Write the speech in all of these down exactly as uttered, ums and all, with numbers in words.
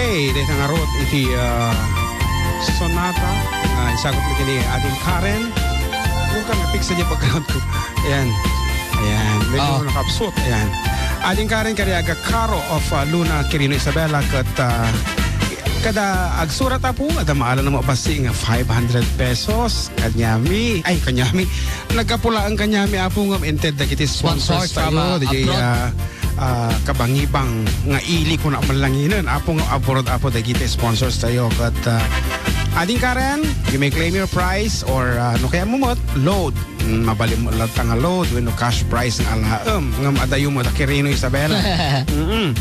Okay, dayta ngarud iti, ah, sonata. Ah, isagutmi ken ni Ading Karen. Huwag ka na-fix sa background ko. Ayan. Ayan. Medyo Oh. nakapsut. Ayan. Ading Karen Cariaga Caro of, ah, Luna, Quirino, Isabela, ket, ah, kada agsurat, Apo, adda maala na mabasi nga five hundred pesos. Kaniami, ay, kaniami. Nagkapulaang kaniami, Apo, ngem inted dagiti sponsors Sponsors from, tayo. ah, Di jay, abroad. ah, ah, kabangibang nga ili ko na malanginen. Apo nga abroad, Apo, dagiti sponsors tayo. Ket, ah, Ading Karen, you may claim your prize or, ah, no kayatmo met, load. Mm, mabalin mo latta nga load, wenno cash prize nga alaem. Ngem adayo met a Quirino, Isabela. Mm-mm.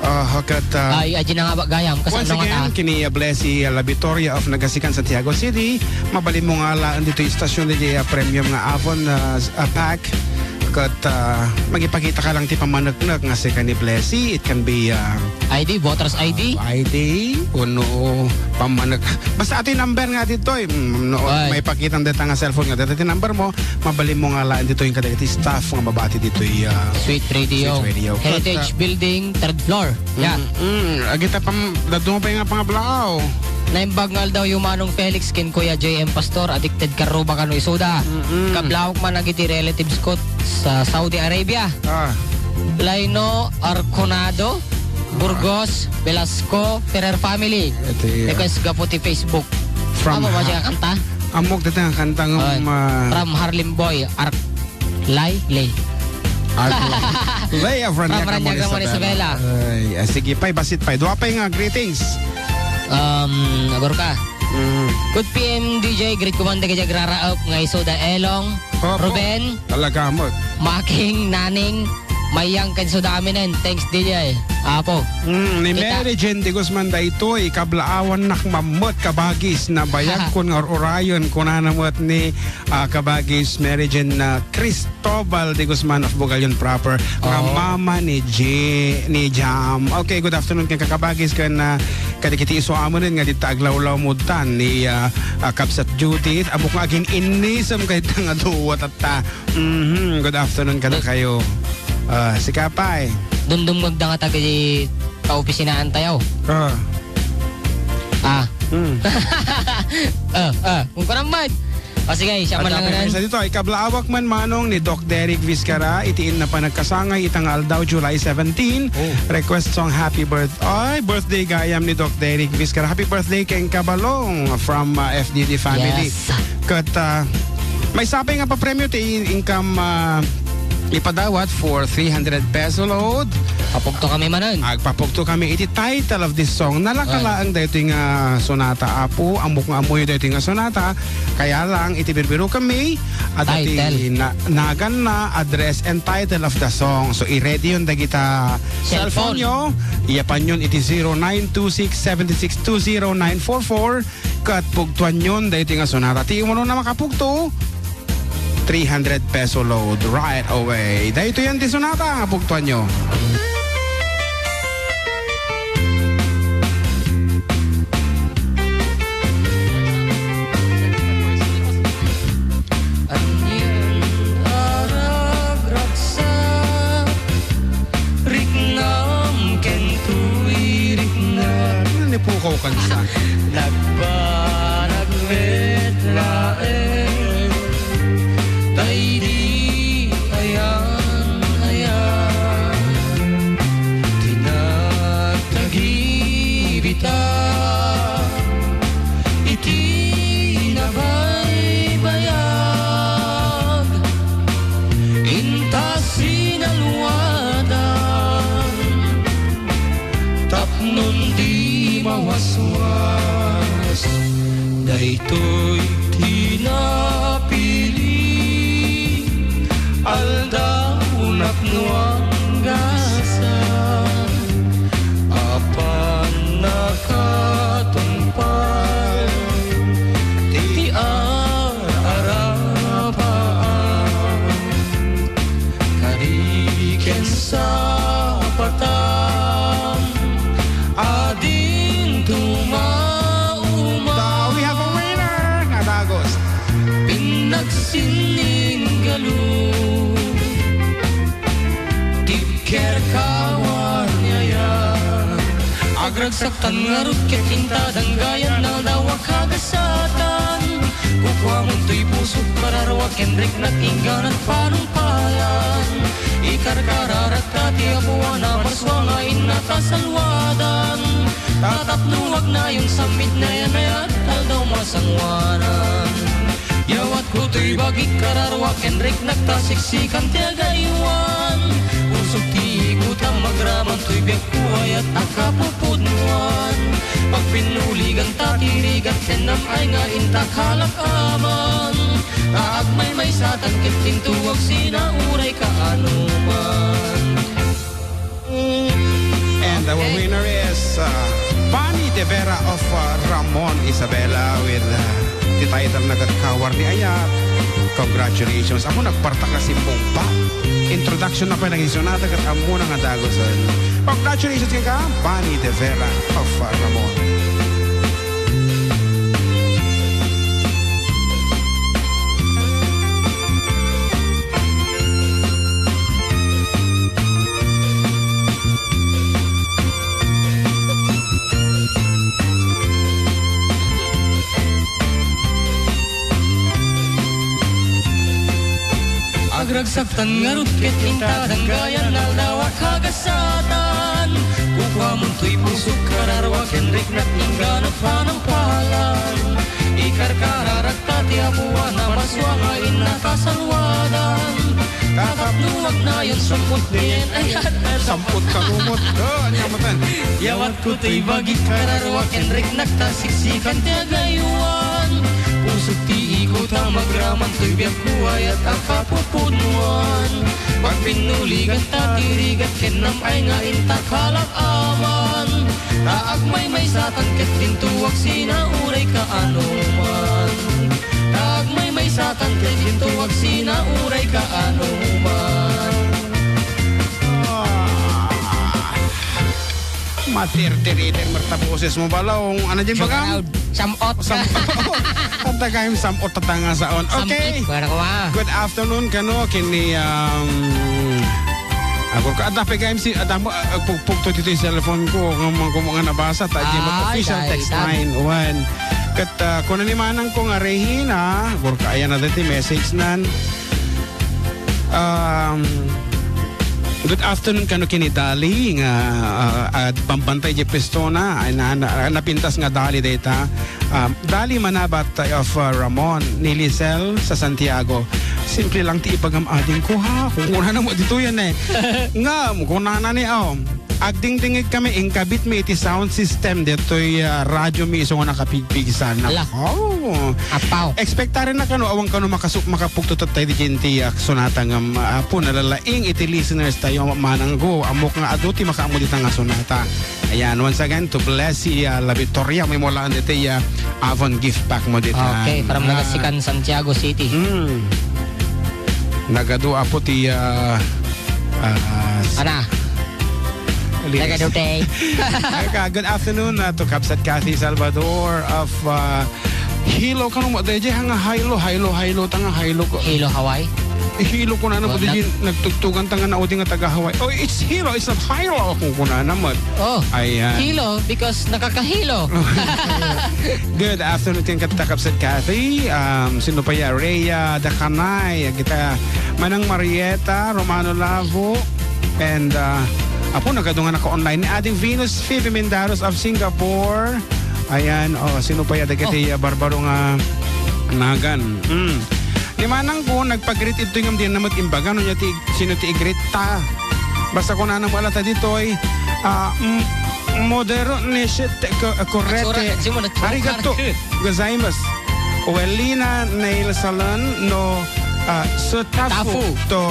Ah, ket, ah, Ay, adina nga ba gayam? Kasano once nga again, ta? Kini, ah, Blessy, ah, La Victoria of Nagasikan, Santiago City. Mabalin mo nga alaen ditoy istasyon ditoy, ah, premium nga Avon, ah, s-, ah, pack. Ket, ah, magipakita ka lang ti pammaneknek nga sika ni Blessy. It can be, ah, I D, voter's I D? ah, I D, wenno pammanek-, basta atoy number nga ditoy. Mm, no, Ay. Maipakita deta nga cellphone nga deta ti number mo, mabalin mo nga alaen ditoy kadagiti staff nga mabati ditoy, ah, Sweet Radio. Sweet Radio. Heritage Ket, ah, Building, third floor. Yeah. Mm, mm. Agita pam-, dadduma pay nga pangablaaw. Naimbag nga aldaw, Manong Felix, ken Kuya J M Pastor, addicted Carruba kano isuda. Mm-mm. Kablawak man agiti relatives ko sa Saudi Arabia. Ah. Laino, Arconado, Burgos, Velasco, Ferrer family. Iti, ah, Request gapu ti Facebook. From Amo ba Ha-, siya kanta? Ammok dita nga kanta nga Ay. ma- From Harlem Boy, Arc Lay, Lay. Arco. Lay of From Ranyaga, Ranyaga, Mona Isabela. Mona Isabela. Ay, ah, sige pay, basit pay. Dua pay nga greetings. Um, agor ka. Mm. Good P M D J, greet ko man dagiti agraraep nga isuda Elong, Opo. Ruben, Talaga mo. Making, Naning, Mayang, ken isuda aminen. Thanks, D J. Apo. Mm, ni Kita. Mary Jane de Guzman daytoy, kablaawannak mammet, kabagis, nabayag kon nga ur-urayon, kunana met ni, ah, kabagis Mary Jane, ah, Cristobal de Guzman of Bugallon proper, nga Oh. mama ni G-, ni Jam. Okay, good afternoon ken kakabagis ken, ah, kadagiti isu amenen nga dita aglawlawmudtan ni, ah, ah, Kabsat Judith. Ammok nga agin-innisem kayta nga duwa tatta. Mhm, good afternoon kadakayo. Ah, sika pay. Dumdumngegda nga taga kaopisinaan tayo. Ah. Ah. Hmm. Ah, ah. Kung kurang man. O sige, siya man At lang happy nan. Isa dito, ay kablaawak man manong ni Doc Derek Vizcara, iti inna panagkasangay ita nga aldaw, July seventeen. Oh. Request song, Happy Birth-, ay, birthday gayam ni Doc Derek Vizcara. Happy birthday ken kabalong from, uh, F D D family. Yes. Ket, uh, may sapay nga papremyo ti income, uh, ipadawat for three hundred peso load. Papugto kami manen. Agpapugto kami iti title of this song. Nalaka Ay. laeng daytoy nga sonata, Apo. Ammok nga ammoyo daytoy nga sonata. Kaya lang, iti birbiro kami, adda ti Title. na-, naganna, address, and title of the song. So, i-ready yon dagita Cellphone. cellphone nyo. Iyapan yon iti zero nine two six seven six two zero nine four four. Ket pugtuan yon daytoy nga sonata. Ti umuna nga makapugto, three hundred peso load right away. Daytoy yan ti sonata nga pugtuan nyo. Anian a ragragsak, riknam ken tuy riknam. Ano ni Pukaw kansa? Nagbanag met laeng, daydi ayan-ayan. Ti nagtagibita iti nabaybayag, inta sinaluadan, tapnon di mawaswas. Daytoy ti napili, aldaw napno anggasan. Apan nakatungpal ti ar-arapaam, kari ken sapatam, adinto mauma. We have a winner! Ragsaktan ngarud ket inta danggayan, naldaw a kagasatan. Kukuamon toy pusok, kararua ken riknak, inggana panungpalan. Ikarkararakta ti Apo a namarsua nga innak a salwadan. Ta tapno agnayon, sammit nayan-ayat, aldaw masanguanan. Yawatko toy bagik, kararua ken riknak, ta siksikan ti agaywan. Pusok ti ikutam, agraman toy biagko, ayat a kapupudnoan. Pagpinnuliganta ti rigat ken nam-ay nga inta kalakaman. Ta agmaymaysatan ket dinto agsina, uray kaanoman. And our Okay. winner is, uh, Pani de Vera of, uh, Ramon, Isabela, with, uh, the title na Kat Kawar ni Ayat. Congratulations. Amo nagpartak na simbong pa. Introduction na pa nang isunata kat amo na nga dagusen. Congratulations kay ka, Pani de Vera of, uh, Ramon. Agragsaktan ngarud ket inta danggayan, naldaw a kagasatan. Kukuamon toy pusok, kararua ken riknak, inggana panungpalan. Ikarkararakta ti Apo a namarsua nga innak a salwadan. Ta tapno agnayon, sammit nayan-ayat. Sammit ka rumot. Oh, anya matan. Yawatko toy bagik, kararua ken riknak, ta siksikan ti agaywan. Pusok ti ikutam, agraman toy biagko, ayat a kapupudnoan. Pagpinnuliganta ti rigat ken nam-ay nga inta kalakaman. Ta agmaymaysatan ket dinto agsina, uray kaanoman. Ta agmaymaysatan ket dinto agsina, uray kaanoman. Ah. Matirtiriter met ta boses mo, Balong. Ano din, Shout Bagam? out. Samot. Samot. At the time, samot ta nga saon. Okay. Samot, para ko, ah. Good afternoon kano, kini, um, ako ka, adda pa, Gaim, si, adda mo, ah, pugpugto dito yung cellphone ko, nga mga kumo nga nabasa, ta, di mo Ay, official ay, text ay. line, one. Kat, ah, kuna ni manang ko nga Regina, ako ka, ayan na dati, message nan. Um, good afternoon kano kini Dali nga, ah, ah, bambantay di pwesto na, ay na, na, napintas nga Dali dayta. Um, Dali Manabat of, uh, Ramon ni Lisel sa Santiago. Simple lang ti ipagam-ading ko, ha. Kung kuna na mo dito yan, eh. Ngam, kuna na ni, oh. Agdingdingig kami, inkabit mi iti sound system detoy, ah, radyo mi isu nga nakapigpigsan. Ala. Oh. Apaw. Expectaren na kano, awan kano makasu-, makapugto tattay di ti, ah, sonata nga, ah, apo, nalalaing iti listeners tayo, mananggo, amok nga adu ti makaammo dita nga sonata. Ayan, once again, to bless si, ah, La Victoria, may mulaan dito, ah, Avon gift pack mo dita. Okay, from Ah. Nagasikan, Santiago City. Hmm. Nagadu, apo, ti, ah, ah, Ana. Lyrics. Nagadu, te. Eka, good afternoon, uh, to Kabsat Kathy Salvador of, uh, Hilo. Kano mo, D J, hanga Hilo, Hilo, Hilo, tanga Hilo ko. Hilo, Hawaii? Hilo ko na, ano, Oh, D J, nag- nagtugtugan tanga na udi nga taga Hawaii. Oh, it's Hilo, it's not Hilo. Kung kuna naman. Oh, Ayan. Hilo, because nakakahilo. Good afternoon, ken Kabsat Kathy. Um, sino pa ya? Rhea Dacanay, kita Manang Marieta, Romano Lavo, and, uh, apo, nagadu nga naka-online ni Ading Venus Phoebe Mindaros of Singapore. Ayan, oh, sino pa ya? Dagiti, Oh. uh, barbaro nga nagan. Mm. Ni manang ko, nagpag-greet ito nga diyan naman imbaga, no, niya ti, sino ti i-greet ta? Basta ko na nang wala ta ditoy, ah, m-, modero nishit ko-, korete. Atsura, Simon, atsura. Arigato gozaimasu. Welina Nail Salon no, ah, Sutafu Tafu. to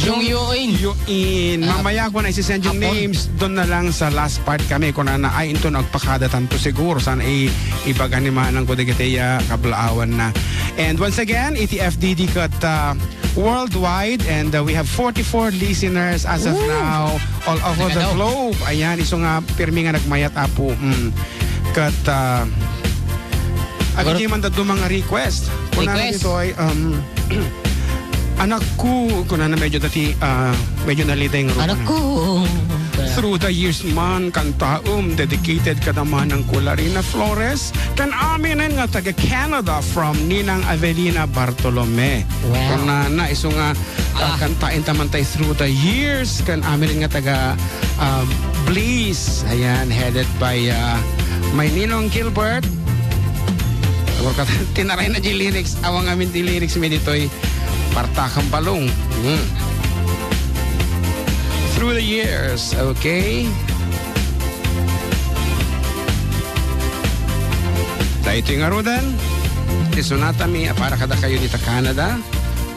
Yung yuin. Yuin. Ah, Mamaya ko na isi-send yung Apon. names, doon na lang sa last part kami. Kung na, na, ay, ito nagpakada tanto siguro. Sana i-, ibaga ni manang ko di kita iya kablaawan na. And once again, iti F D D kat, ah, worldwide, and, uh, we have forty-four listeners as of Woo! now, all over the Nagano? globe. Ayan, isu nga pirmi nga nagmayat, apo. Mm. Kat, uh, Agor- agidi man daduma nga request. Kuna na Request. ditoy, um, anak ko, kuna na medyo dati, uh, medyo nalideng ro Anak na. ko. Through the Years man, kantaem, dedicated kada Manang Kularina Flores, ken aminen nga taga Canada from Ninang Avelina Bartolome. Wow. Kunana, isu nga, ah, Ah. kantaen ta man tay Through the Years, ken aminen nga taga, ah, Bliss. Ayan, headed by, ah, my Ninong Gilbert. Agurka, tinaray na di lyrics, awan amin di lyrics mi ditoy. Partakam balong. Mm. Through the Years, okay? Daytoy ngaruden, ti sonata mi a para kadakayo dita Canada.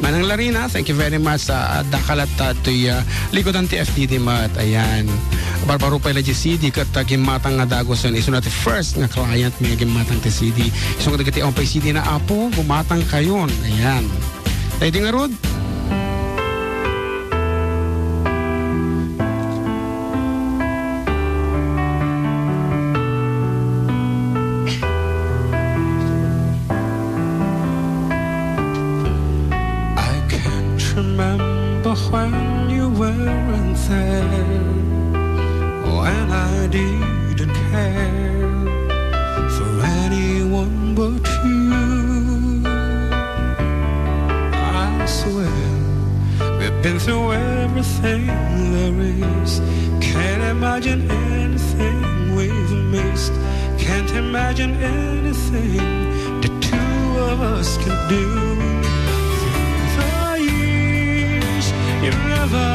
Manang Larina, thank you very much sa, ah, dakal at, ah, toy, ah, likudan ti F D D met. Ayan. Barbaro pay la di C D ket, ah, gimmatang nga dagusen. Isuna ti first nga client mi nga gimmatang ti C D. Isu nga dagiti awan pay C D na, Apo, gumatang kayon. Ayan. Daydi ngarud. I can't remember when you weren't there, when I didn't care for anyone but you. I swear we've been through everything there is. Can't imagine anything we've missed. Can't imagine anything the two of us can do. Through the years, you never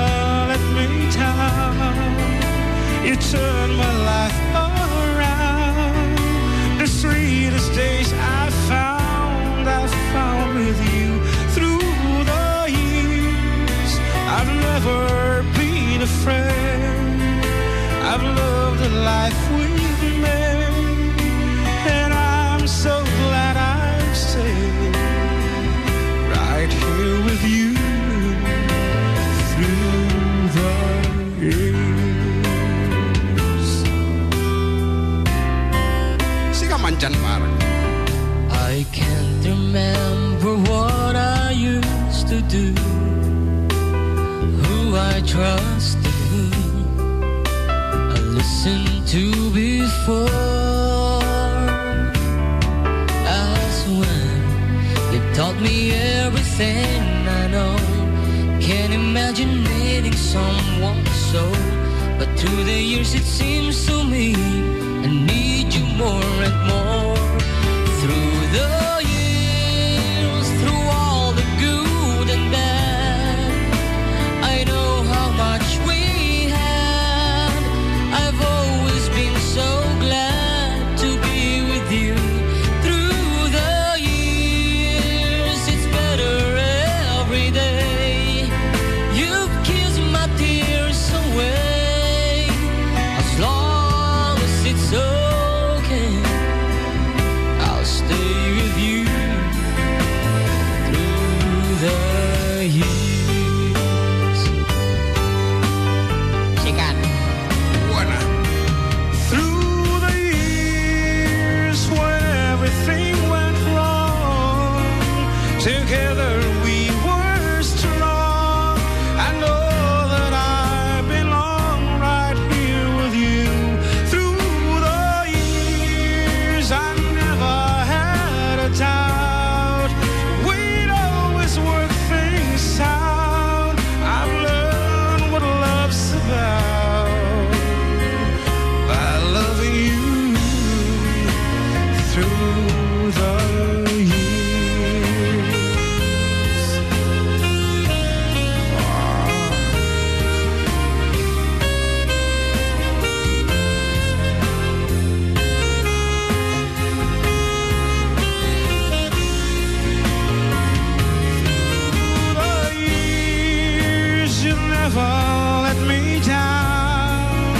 let me down. You turned my life around. The sweetest days I found, I found with you. Through the years, I've never been afraid. I've loved the life we've made, and I'm so glad I've stayed right here with you through the years. Sika man dyan, Mark. I can't remember what I used to do, who I trusted, who I listened to before. As when you taught me everything I know. Can't imagine needing someone so, but through the years it seems to me I need you more and more. Through the years, through all the good and bad, I know how much we had. I've always been so glad to be with you. Through the years, it's better every day. You've kissed my tears away. As long as it's okay, I'll stay with you through the years. Sikat. Buwan na. Through the years when everything went wrong, together we were strong. I know that I belong right here with you. Through the years, I never had a doubt. We'd always work things out. I've learned what love's about by loving you through the years. Through the years, you never let me down.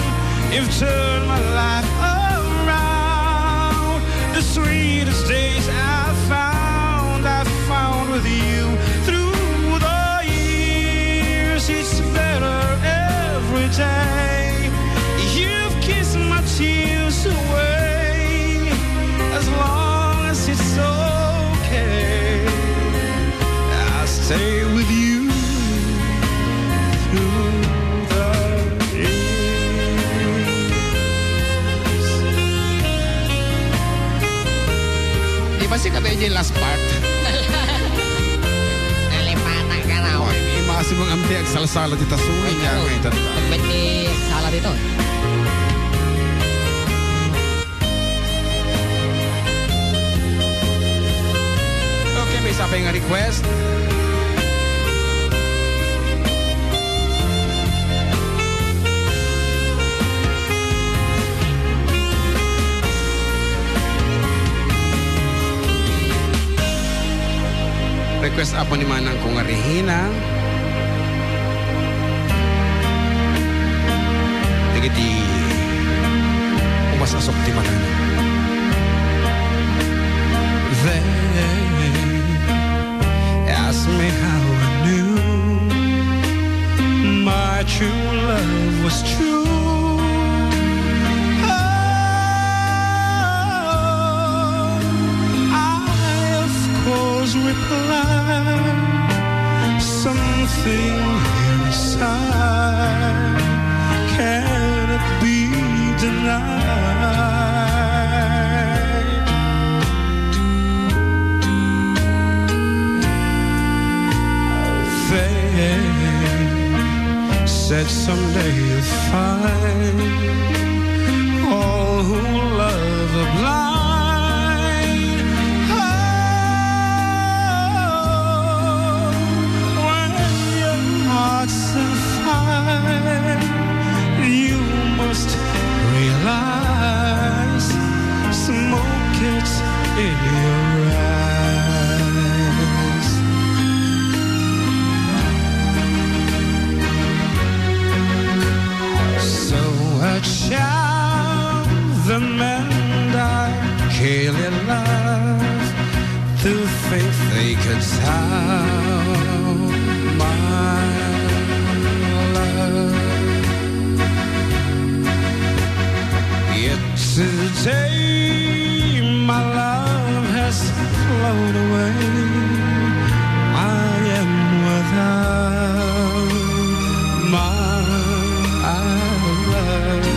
You've turned my life around. The sweetest days I found, I found with you. Through the years, it's better every day. You've kissed my tears away. As long as it's okay, I'll stay with you through the years. Sika tayo dyan last part. Nalipatan ka na, oh. Oy, di maasim ang amdi, agsalsala ti taso, ay, niya, oh, ngayon, tanda. Pwede sala dito. Okay, may isa pa yung request. Request apo ni Manang ko nga Regina. Dagiti umas-asok ti manang. They ask me how I knew my true love was true. Oh, I, of course, reply, something here inside cannot be denied. They said someday you'll find all who love are blind. Oh, when your heart's on fire, you must realize smoke gets in your eyes. So I charm the men I clearly love to think they could tell my love. Yet today my love has flown away. I am without my love.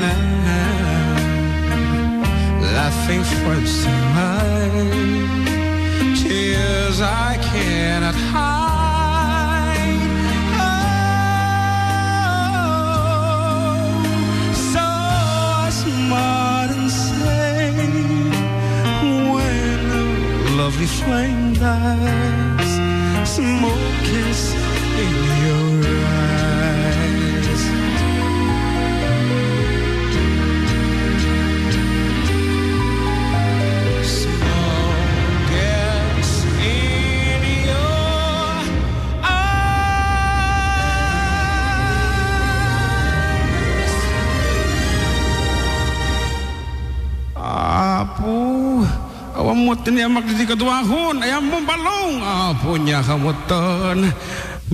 Now, laughing friends to mine, tears I cannot hide. Oh, so smart and sane when a lovely flame dies. Smoke is in your eyes. Smoke is in your eyes. Apo, awan mo tiniamak di kaduahon. Ayan mo balong. Apo niya kamuton.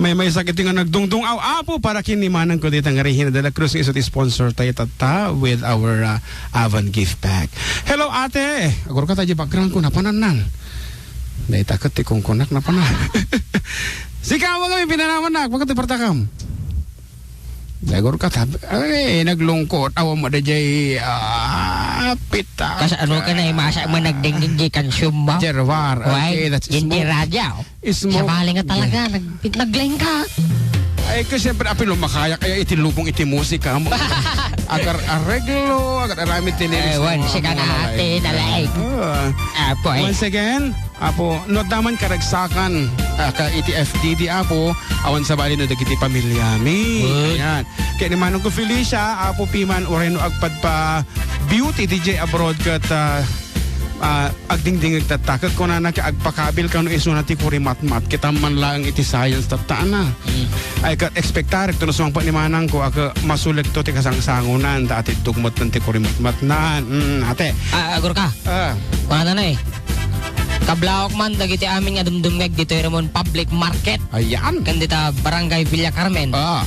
May, may sakit nga nagdungdung. Aw, Apo, para kin ni Manang ko dita nga Regina de la Cruz nga isu ti sponsor tayo tatta with our, uh, Avon gift pack. Hello, ate. Agor ka tayo background ko, napanannan. Dahil takot ti kungkunak, napanan. Sika mo kami, pinanamanak. Bakit ti partakam? Dagor ka, tab-, ay, naglungkot. Awan mo da jay, ah, pita. Kas ano ka na, eh, masa mo nagdingding di kansyum mo? Jerwar. Why? Okay, that's Hindi smoke. Radyo. Smoke. Sabali nga talaga, nag-, naglengka. Ay, kasi siyempre, apil lumakayak, ay, iti lubong, iti musika mo. Agar areglo, agar aramid, tinilis Eh, mo, once again, mga ate, nalaig. Ah. Apo, eh. Once again, Apo, no, adda man karagsakan, ah, ka iti F D D, Apo, awan sabali no dagiti pamilyami. Good. Ayan. Kaya ni Manong ko Felicia, Apo Piman, uray no agpadpa beauty D J abroad ket, ah, ah, agdingdingeg tatta. Ket kunana ka agpakabil kano isuna ti kurimatmat. Kita man laeng iti science tatta na. Mm. Ay, ket expectarek to no sumangpet ni Manang ko, ket masulek to ti kasangsangonan, ta ati dugmot ti kurimatmatnan. Mm, ate. Ah, agor ka? Ah. Kunana na eh. Kablaok man dagiti amin nga dumdumngeg ditoy Ramon Public Market. Ayan. Ken dita Barangay Villa Carmen. Ah.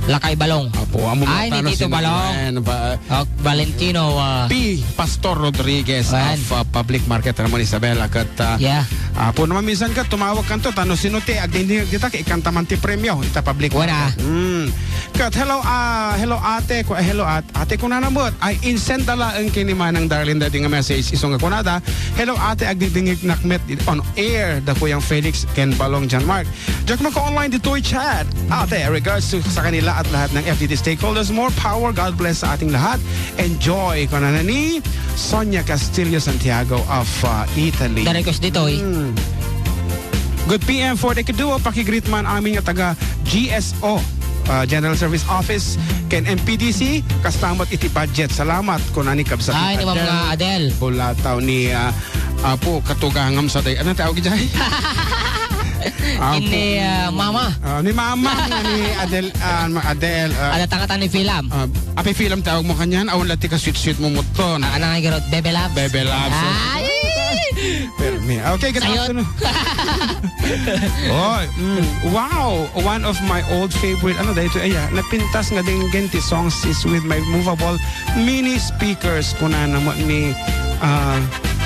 Lakay Balong. Apo, amo Ay, ni matano Tito si Balong. Wen, ba, Oh, Valentino, ah. P. Pastor Rodriguez Wen. of, ah, Public Market, Ramon Isabela, ket, ah, Yeah. apo, naman minsan ket tumawag kanto, tano sino ti agdingding dita, kay ikanta man ti premio, ita Public Wala. Market. Mm. Ket, hello, ah, hello, ate, ku-, hello, at-, ate, kunana met, ay, insend da laeng ken ni Manang Darlene daydi nga message, isu nga kunada, "Hello, ate, agdingdingignak met on air, da Kuyang Felix ken Balong John Mark." Diak maka-online ditoy chat. Ate, regards to sa kanila at lahat ng F D T stakeholders, more power, God bless sa ating lahat. Enjoy, kunana ni Sonia Castillo Santiago of, uh, Italy. The request ditoy. Hmm. Good P M for the Kaduo, pakigreet man amin nga taga G S O, uh, General Service Office, ken M P D C, kasta met iti budget. Salamat, kunani kabsat Ay, ni Ma'am Adel. Nga Adel. Bulataw ni, uh, Apo, katugangam sa day. Ano tawag dyan? Apo. Ini, ah, mama. Ah, ni mama, ni Adel, ah, ma-, Adel, ah, Ada tangatan ni Filam. Ah, api Filam tawag mo kanyan? Awan lati ka sweet-sweet mo muton. Ah, ano nga girot? Bebe Labs. Bebe Labs. Ay! Permi. Okay, good Sayot. afternoon. Oy, mm, wow! One of my old favorite, ano dahil ito? Ay, ah, napintas nga dinggen ti songs is with my movable mini speakers. Kunana mo ni, ah,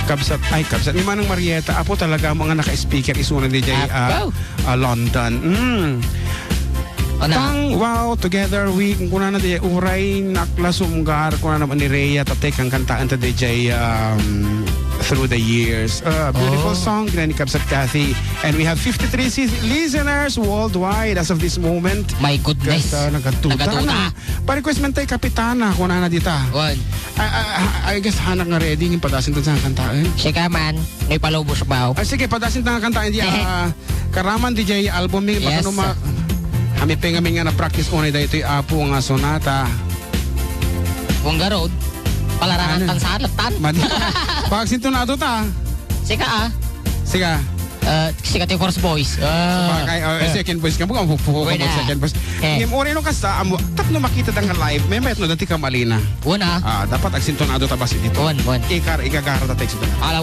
Kabsat, ay, kabsat ni Manang Marieta, apo talaga mo nga naka-speaker isuna di jay, ah, Apo. ah, London. Mm. Una. Tang, wow, together we, kunana di, uray naklasumgar, kunana mo ni Rhea, tatay kang kantaan ta di jay, um, through the years. Uh, beautiful Oh. song, kinani Kabsat Kathy. And we have fifty-three si-, listeners worldwide as of this moment. My goodness. Ket, uh, nagatuta Nagatuta. na. Pa-request man tayo, Kapitana, kunana dita. Wan. I, I, I guess, hanak nga ready, yung padasin to sa kantaan. Sika man, may palubos ba? Ah, sige, padasin ta nga kantaan, di, ah, karaman, D J album, mi, Yes. baka numa-, kami pa ngamin nga na-practice unay da ito'y apo nga sonata. Kung garod, palarangan Ano? tan sa alatan. Madi-, pagsintonado ta. Sika, ah. Sika. Ah, sika ti first voice. Ah. Sabagay, oh, Eh. second voice ka mo, ang pupuko ka Wala. mo second voice. Eh. Ngem, uri no kasta, amo, tapno makita da nga live, may mayat no dati ka malina. Una. Ah, dapat agsintonado ta basi dito. Wan, wan. Ikar, igagara ta ta agsintonado. Ala,